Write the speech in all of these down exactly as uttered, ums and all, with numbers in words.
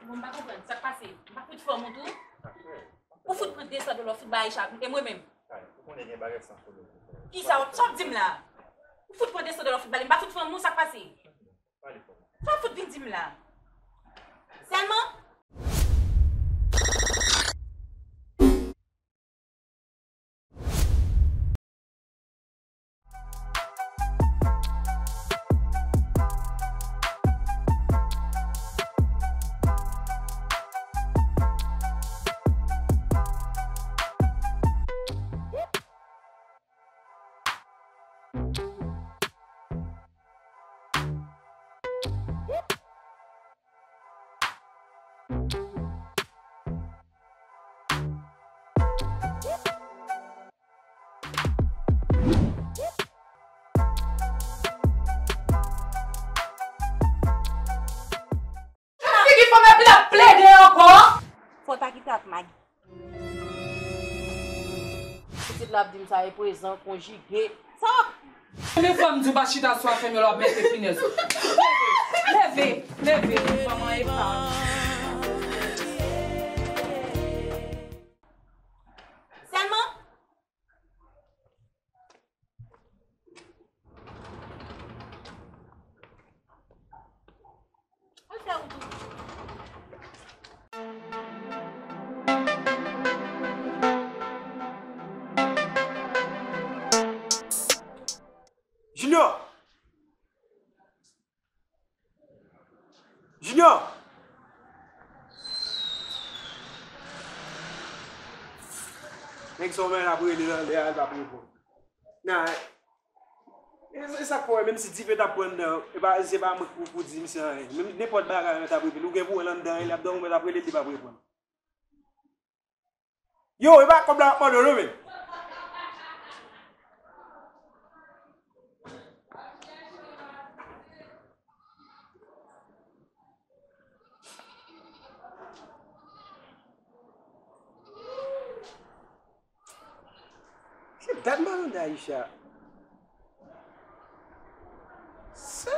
Bon, m pa konprann, sa k pase? M pa fout fanm ou tou? Ou fout pran de san dola, ou fout bay Aisha, e mwen menm? Ou konnen gen bagay san sou nou. Kisa w, sa w ap di m la? Ou fout pran de san dola, ou fout bay li, m pa fout fanm ou, sa k pase? Sa w fout vin di m la? Sèlman? Figi fanm epi l ap plede ankò. Fò w ta kite ak Magi. Pitit la ap di m sa e prezan konjige. Sa w ap Men fò m di w pa chita sou afè m yo lè w ap mete finèz. Leve, leve, leve, fanm an e pa. Sèlman. Al fè wout ou. Junior! Junior! Nèg sa w menm ap rele nan lè a, l p ap reponn. Nan, e, e sa k fè w wè, menm si dife t ap pran anndan, e pa, se pa mwen k pou, pou di misye anyen. Menm nenpòt bagay mwen t ap repele, ou gen pou wè l anndan, e l ap dòmi, mwen t ap rele l, li p ap reponn. Yo, e pa kòb la m ap mande w non, men. Se dat m pa tande Aisha. Sa?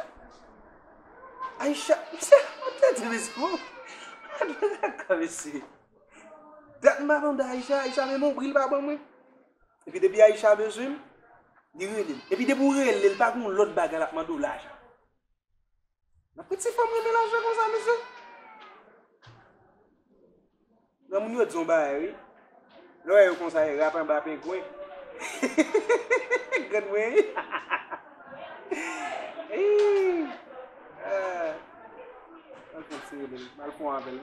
Aisha, sa? Mwen tande mesye. Dakò, mesye. Dat m pa tande Aisha, Aisha menm yon bri l pa ban mwen. Epi depi Aisha bezwen m, li rele m. Epi depi w rele l, pa gen yon lòt bagay l ap mande w, lajan. Nan pou ti fanm renmen lajan konsa, mesye. Granmoun yo di yon bagay, wi. Lè w wè yo konsa, yo rap anba pengwen. Grann mwen, wi. Ih. Ah. Al fè ti rele l. Al fè yon apèl.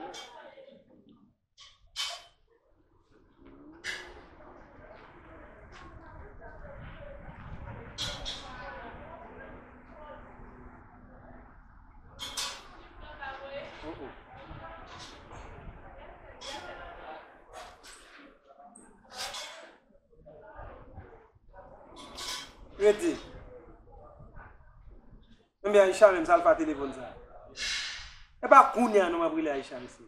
Rete. Ebyen Aisha menm, sa l fè telefòn sa? E pa kounye a non m ap rele Aisha, mesye.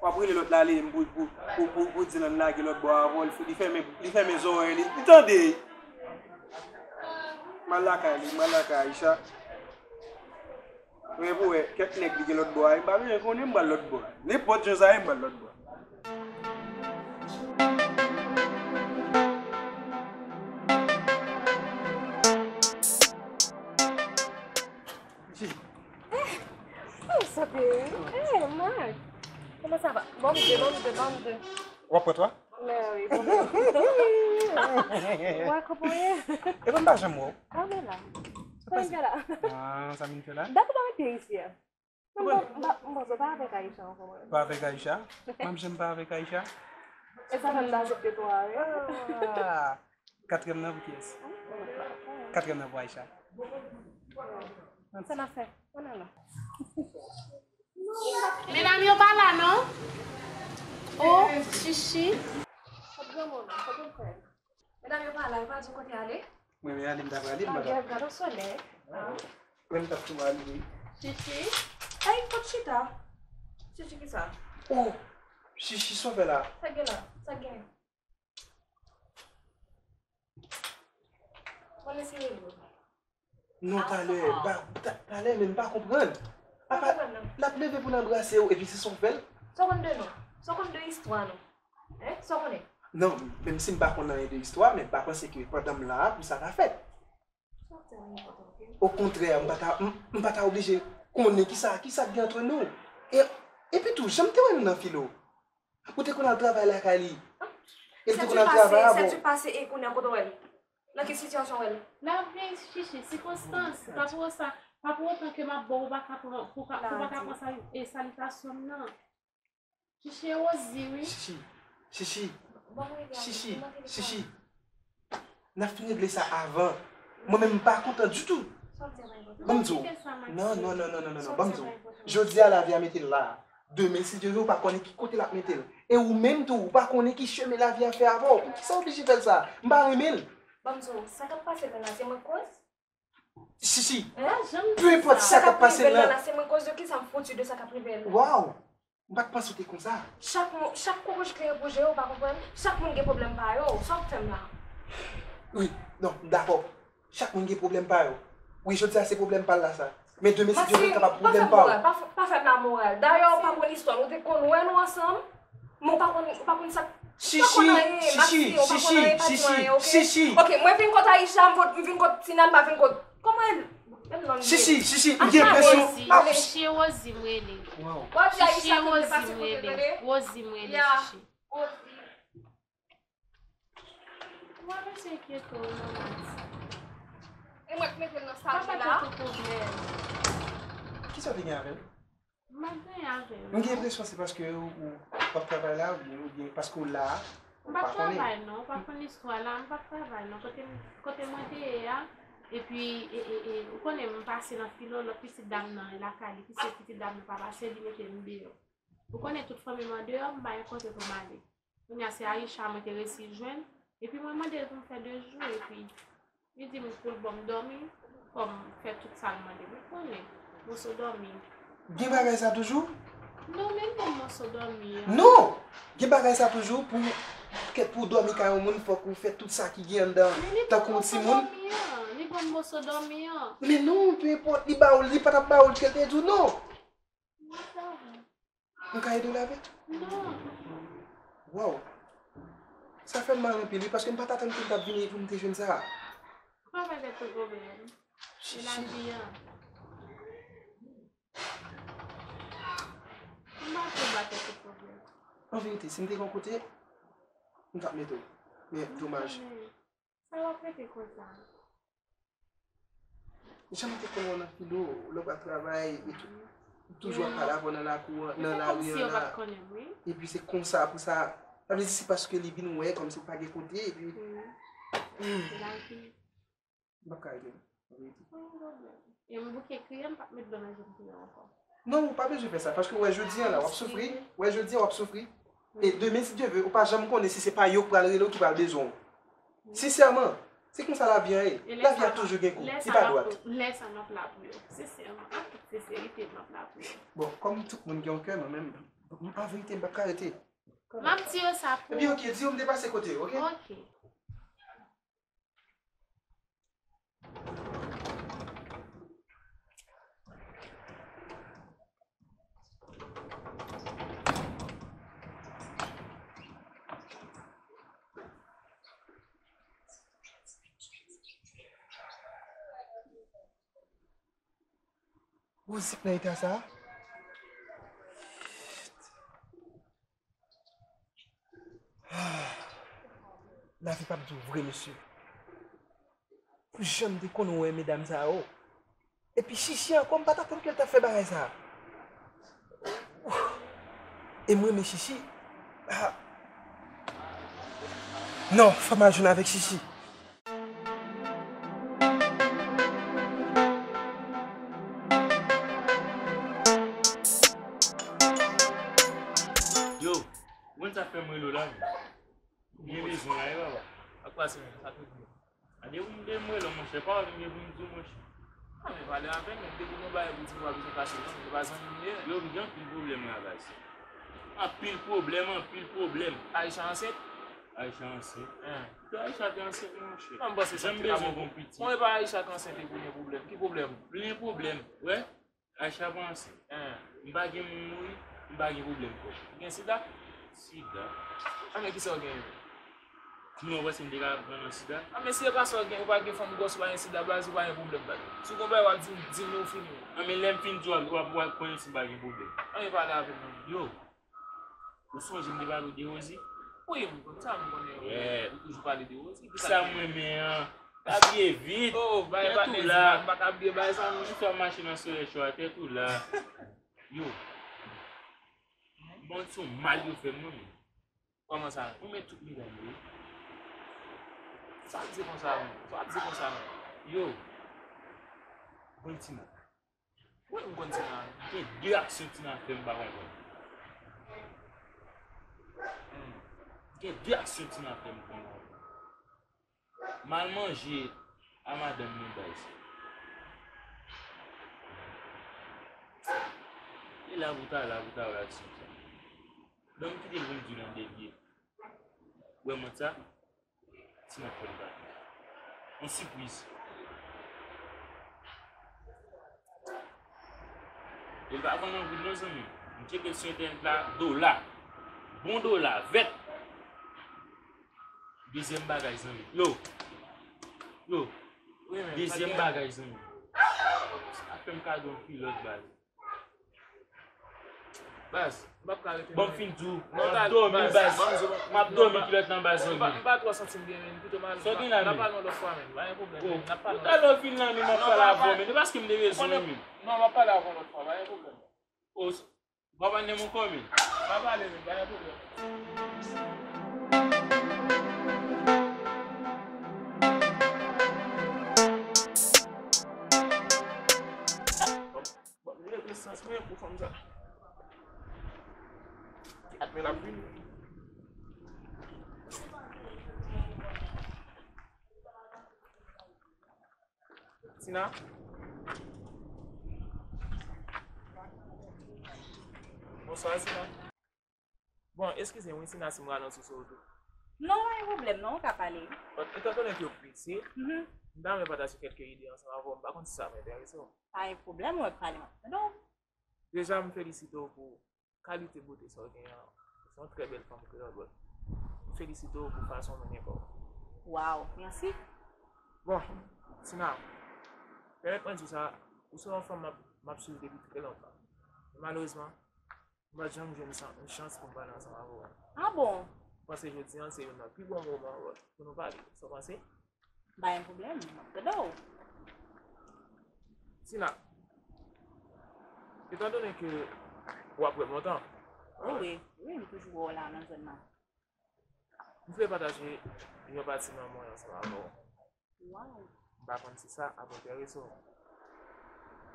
W ap rele lòt la, li pou, pou, pou, pou, pou di l ann lage lòt bò a, li fèmen, li fèmen zòrèy li, li tande. M al lakay li, m al lakay Aisha. Men pou wè, kèk nèg li gen lòt bò a, m pa bezwen konnen, m pral lòt bò. Nenpòt jan sa ye, m pral lòt bò. Eh, oh, sa te, eh, Marc. Comment ça va? Bon, de, bon, de, bon, de. W ap pran twa? Mè wi, bon. Mwen konprann. Epi m pa janm wè w. Ah, men la. Sa pase? Kòman la? Ah, sa vin fè la? Dat ou pa rete isi a? Mwen bon, m pa, m panse w pa avèk Aisha ankò, mwen. Pa avèk Aisha? Mwen menm jan m pa avèk Aisha? E sa fè m ta sot kote w a, wi. Ah! Katriyèm nan pou kiyès? Katriyèm nan pou Aisha. Sa n ap fè? Ann ale. Medam yo pa la, non? Oh, Chichi. Medam yo pa la, yo pa di w kote ale? Mwen, men ale m ta prale, m pa la. Gade, gade solèy. Mwen, m t ap tou ale. Chichi. Ay, kot chita? Chichi, kisa? Oh, Chichi, sa w fè la? Sa gen la? Sa gen? Mwen eseye l. Non, talè, m pa, ta-, talè, men m pa konprann. Apa, l ap leve pou l anbrase w, epi se sa w fè l? Sa w konn de nou? Sa w konn de istwa nou? Hein? Sa w konnen? Non, menm si m pa konn anyen de istwa, men m pa panse ke pandan m la a, pou sa ta fèt. Sa w di a enpòtan, ok? Okontrè, m pa ta, m, m pa ta oblije konnen kisa, kisa k gen antre nou. E, epi tou, jan m te wè nou nan filo, ou te konn al travay lakay li. E l te konn al travay avè w. Sèt jou pase, e kounye a kote w wè l? Nan ki sitiyasyon w wè l? Lavi, Chichi, sikonstans, pa pou sa, pa pou otan ke m ap ba w, ou pa ka pran, pou ka, pou pa ka pran sa, e salitasyon m nan. Chichi e Rosie, wi. Chichi, Chichi, Chichi, Chichi. N ap fin regle sa avan. Mwen menm m pa kontan ditou. Ban m di w. Non, non, non, non, non, non, non. Ban m di w. Jodi a lavi a mete l la. Demen, si Dye vle, ou pa konnen ki kote l ap mete l. E ou menm tou, ou pa konnen ki chemen lavi a fè avè w. Poukisa w oblije fè l sa? M pa renmen l. Ban m di w, sa k ap pase la, se mwen k koz? Chichi, peu enpòt sa k ap pase l la, se mwen k koz yo, kisa m fouti de sa k ap rive l? Waw! M pa t panse w te konsa. Chak moun, chak kokoch klere pou je yo, ou pa konprann? Chak moun gen pwoblèm pa yo. Sa w ap fè m la? Wi, non, m dakò. Chak moun gen pwoblèm pa yo. Wi, jodi a se pwoblèm pa l la sa. Men demen, si Dye vle, l kapab pwoblèm pa w. Pa fè m lamoral. Dayè, ou pa konn istwa. Nou te konn wè nou ansanm. Men w pa konn, w pa konn sa k, w pa konn anyen, Maxi, w pa konn anyen, pa di mwen anyen, ok? Ok, mwen vin kot Aisha, m vin kot Tina, m pa vin kot, kòman e, menm non li ye? Chichi, Chichi, m gen enpresyon. Chichi e Rosie m rele. Waw. W ap di Aisha konn te pase kote, tande? Rosie m rele, Chichi. Rosie. Ou pa bezwen enkyete w non, Maxi. E mwen k mete l nan sa l ye la. Papa te tou pwoblèm. Kisa w te gen avè l? M pa t gen anyen avè l. M gen enpresyon se paske ou, ou, w ap travay la, oubyen, oubyen paske w la a, ou pa konnen. M pa t travay non, ou pa konn istwa la, m pa t travay non. Kote m, kote mwen te ye a, epi, e, e, e, ou konnen m pase nan filo, lòt pitit dam nan, lakay li, pitit, pitit dam nan pa pase, li mete m deyò. Ou konnen tout fanmi m andeyò, m pa gen kote pou m ale. Kounye a se Aisha mwen te resi jwenn, epi mwen mande l pou m fè de jou, epi li di m pou l ban m dòmi, fò m fè tout sa l mande m. Ou konnen, moso dòmi. Gen bagay sa toujou? Non, men l ban m moso dòmi an. Non! Gen bagay sa toujou pou, pou dòmi kay yon moun, fòk ou fè tout sa ki gen anndan, tankou yon timoun. Men li ban m moso dòmi an, li ban m moso dòmi an. Men non, peu enpòt, li ba ou l, li pa t ap ba ou l, ke l te di w non. Mwen ka ede w lave? Non. Waw. Sa fè m mal anpil, wi, paske m pa t atann ke m t ap vini pou m te jwenn sa. Travay fè tout pwoblèm. Se lavi a. M pa konn batay tout pwoblèm. An verite, si m te gen yon kote, m t ap mete w. Men, domaj. Sa w ap rete konsa? Jan m te konn wè w nan filo, lè w pral travay, e tou, toujou ap pale avè w nan lakou an, nan lari an la. Epi se konsa pou sa, sa vle di se paske li vin wè kòmsi w pa gen kote, epi. Lavi. M p ap ka ede w, an verite. Pa gen pwoblèm. E m bouke kriye, m p ap met dlo nan je m pou yo ankò. Non, ou pa bezwen fè sa, paske w wè jodi a la, w ap soufri, w wè jodi a, w ap soufri. E demen, si Dye vle, ou pa janm konnen si se pa yo k pral rele w ki pral bezwen w. Sensèman, se konsa lavi a ye. Lavi a toujou gen kou, li pa dwat. Lè sa m ap la pou yo. Sensèman, an tout senserite, m ap la pou yo. Bon, kòm tout moun gen yon kè, mwen menm, m, an verite, m p ap ka rete. M ap di yo sa pou ou. Ebyen, ok, di yo m te pase kote yo, ok? Ok. Ou zik nan eta sa a? Lavi p ap di w vre, mesye. Pou jan m te konn wè medam sa yo. Epi Chichi ankò, m pa t atann ke l t ap fè bagay sa. E m renmen Chichi. Ah. Non, fò m al jwenn avèk Chichi. Yo, ou konn sa k fè m rele w la, men? M gen bezwen w la, wi, papa. Sa k pase, menm? Sa k rete? A, depi m te mwen la, monchè, pa wè m gen pou m di w, monchè. A, men pale avè m, men depi gon bagay pou di m, w pa bezwen pase non, se pa zanmi m ye. Yo, m gen anpil pwoblèm la, baz. Anpil pwoblèm, anpil pwoblèm. Aisha ansent? Aisha ansent? Hein. Ki Aisha te ansent, monchè? Mwen, m panse sa te ka bon. Jan m bezwen gon pitit. Mwen, e pa Aisha k ansent epi gen pwoblèm. Ki pwoblèm? Plen pwoblèm, wè. Aisha pa ansent. M pa gen moun mouri, m pa gen pwoblèm kò. Ou gen sida? Sida? Anben, kisa w genyen? Kouman w panse m te ka pran nan sida? Anben, si e pa sa w gen, ou pa gen fanm gwòs, ou pa gen sida, baz, ou pa gen pwoblèm, baz. Si w gen bagay w ap di m, di m, nou fini. Anben, lè m fin di w, w ap, w ap konnen si m pa gen pwoblèm. Anben, pale avè m, non. Yo, ou sonje m te pale w de Rosie? Wi, m konn sa, m konnen. Yeah. Ou toujou pale de Rosie. Sa m renmen an. Abiye vit. Oh, bay pa nèz, m pa ka abiye bay sa, non. Chak fwa m mache nan solèy cho a, tèt ou la. Yo. Bon, se yon mal yo fè m, non, men. Kòman sa? Mwen met tout medam yo. Sa w di konsa, menm? Sa w di konsa, menm? Yo. Bon, Tina. Wi, m konn Tina. Gen de aksyon Tina fè m pa konprann. Hmm. Gen de aksyon Tina fè m pa konprann. M al manje a madanm mwen, baz. E la pou ta, la pou ta wè aksyon sa. Donk, m kite l pou m di w nan dènye. Wè mont sa? Tina fè m gate. Yon sipriz. E l pa vann anpil non, zanmi. M tcheke l sou entènèt la, dola. Bon dola, vèt. Dezyèm bagay, zanmi. Yo. Yo. Wi, men, dezyèm bagay, zanmi. Sa fè m kado yon kilòt, baz. Baz, m p ap ka rete. Bon, m fin di w, m ap dòmi, baz. M ap dòmi kilòt nan, baz, zanmi. M pa twò santi m byen, men pito m al. Sa w gen la, men? N a pale yon lòt fwa, men. Pa gen pwoblèm, men. N ap pale. Talè w vin la, men m ap pale avè w, men. Se paske m te bezwen w, men. Non, m ap pale avè w lòt fwa, pa gen pwoblèm. O, w ap annem ankò, men. Pa pale, men, pa gen pwoblèm. Bon, m leve sans mwen pou fanm sa. Gad men l ap vini. Tina? Bonswa, Tina. Bon, eskize m wi, Tina, si m ralanti sou ou tou. Non, pa gen pwoblèm, non, ou ka pale. Bon, etandone ke w prese, m ta renmen pataje kèlke ide ansanm avè w, m pa konn si sa ap enterese w. Pa gen pwoblèm, ou wè pale, m ap tande w. Deja, m felisite w pou kalite bote sa w genyen an. Se yon trè bèl fanm kreyòl, bro. M felisite w pou fason w mennen kò w. Waw, mèsi. Bon, Tina, pèmèt mwen di w sa, ou se yon fanm m ap, m ap swiv depi trè lontan. Men malerezman, m pa t janm jwenn chan-, yon chans pou m pale ansanm avè w. Ah bon? M panse jodi a se youn nan pi bon moman, bro, pou nou pale. Sa w panse? Pa gen pwoblèm, m ap tande w. Tina, etandone ke w ap wè m lontan. Wi, wi, wi, m toujou wè w la nan zòn nan. M vle pataje yon pati nan mwen ansanm avè w. Waw. M pa konn si sa ap enterese w.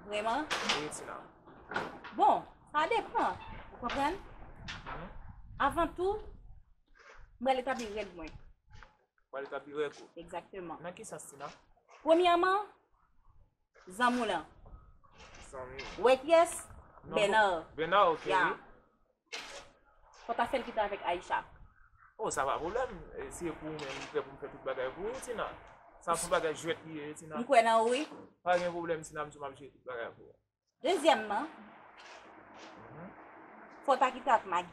Vrèman? Wi, Tina. Bon, sa depann. Ou konprann? Mhm. Avan tou, m pral etabli règ mwen. Pral etabli règ ou. Egzakteman. Nan ki sans, Tina? Premyèman, zanmi w lan. Zanmi. Wè kiyès? Non, Bernard. Bernard, ok, ya, wi. Fò w ta fè l kite avèk Aisha. Oh, sa pa pwoblèm. E, si e pou ou menm, m prè pou m fè tout bagay pou ou, Tina. Sa se yon bagay jwèt li ye, Tina. M kwè nan ou, wi. Pa gen pwoblèm, Tina, m di w m ap jere tout bagay pou ou. Dezyèmman, fò w ta kite ak Maggie.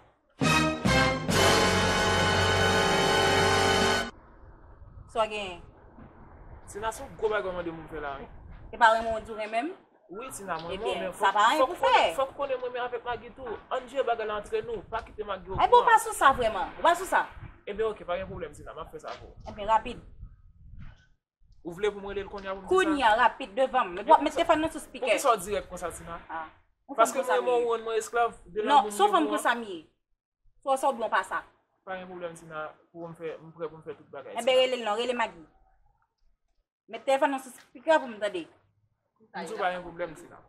Sa w genyen? Tina, se yon gwo bagay w mande m pou m fè la, wi. E pa renmen w di w renmen m? Wi, Tina, mwen renmen w, men fòk, fòk, fòk ou konnen m renmen avèk Maggie tou. Ann jere bagay la antre nou. Pa kite Maggie okouran. Ay, bon, ou pa sou sa vrèman. Ou pa sou sa. Ebyen, oke, pa gen pwoblèm, Tina, m ap fè sa pou ou. Ebyen, rapid. Ou vle pou m rele l kounye a pou m di sa? Kounye a, rapid, devan m. Epi w ap met telefòn nan sou spikè. Poukisa w dirèk konsa, Tina? Ah. Paske m renmen w, ou rann mwen esklav de lanmou m gen pou ou an. Non, se yon fanm konsa m ye. Swa sa w byen w pa sa. Pa gen pwoblèm, Tina, pou m fè, m prè pou m fè tout bagay, Tina. Enben, rele l non, rele Maggie. Met telefòn nan sou spikè pou m tande. M di w pa gen pwoblèm, Tina.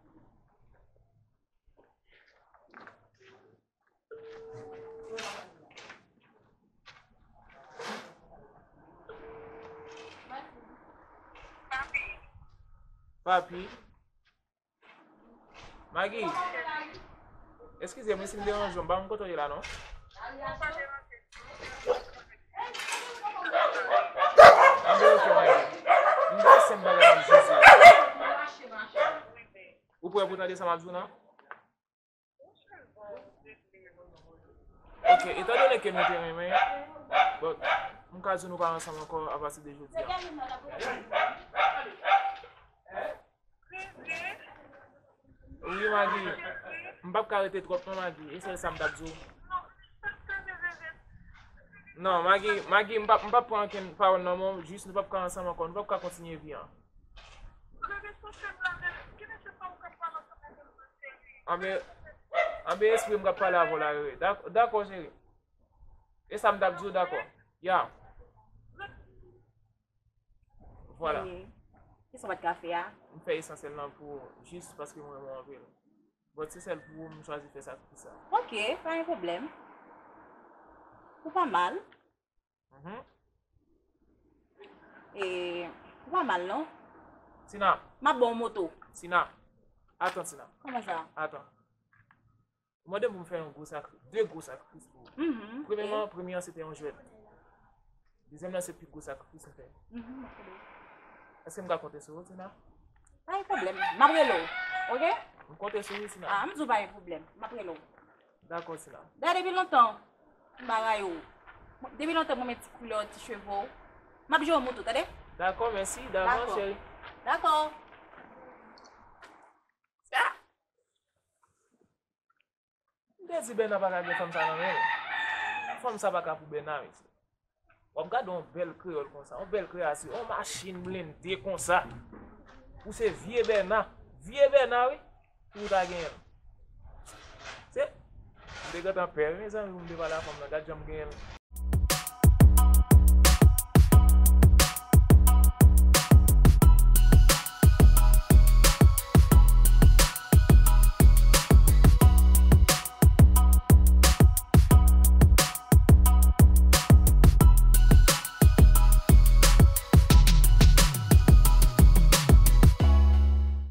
Papi. Maggie. Eskize m wi si m deranje w, m pa konn kote w ye la non. Anben, oke, Maggie. M gen senp bagay m ap jeze. Ou Ou prè pou tande sa m ap di w nan? Ok, etandone ke nou te renmen, bon, m ka di nou pa ansanm ankò apati de jodi a. Wi, Magi. M p ap ka rete twòp non, Magi. E sèl sa m t ap di w. Non, Magi, Magi, m p ap, m p ap pran ankenn pawòl nan men w, jis nou p ap ka ansanm ankò, nou p ap ka kontinye vi an. Anben, anben espri m k ap pale avè w la, wi. Dak-, dakò, cheri. E sa m t ap di w, dakò. Ya. Vwala. E, kisa w pa t ka fè a? M fè esansyèl lan pou ou, jis paske m renmen w anpil. Bon, se sèl pou ou m chwazi fè sakrifis sa. Ok, pa gen pwoblèm. Ou pa mal. Mhm. E, ou pa mal, non? Tina. M ap ba w moto. Tina. Atann, Tina. Kòman sa? Atann. Ou mande m pou m fè yon gwo sakri-, de gwo sakrifis pou ou. Mhm, ok. Premyèman, premye an se te yon jwèt. Dezyèm nan se pi gwo sakrifis m fè. Mhm, m ap tande. Èske m ka konte sou ou, Tina? Pa gen pwoblèm. M ap rele w, ok? M konte sou ou, Tina. Ah, m di w pa gen pwoblèm. M ap rele w. Dakò, Tina. Dayè, depi lontan, m pa rayi w. Depi lontan, m renmen ti koulè w, ti cheve w. M ap jere w moto, tande? Dakò, mèsi davans, cheri. Dakò. M te di Bèna pa ka gen fanm sa nan men l. Fanm sa pa ka pou Bèna, mesye. W ap gade yon bèl kreyòl konsa, yon bèl kreyati, yon machin blende konsa. Ou se vye Bèna, vye Bèna, wi, pou ou ta genyen l. Se, m te gentan pè, wi, mezanmi, pou m te pale a fanm nan, gad jan m genyen l.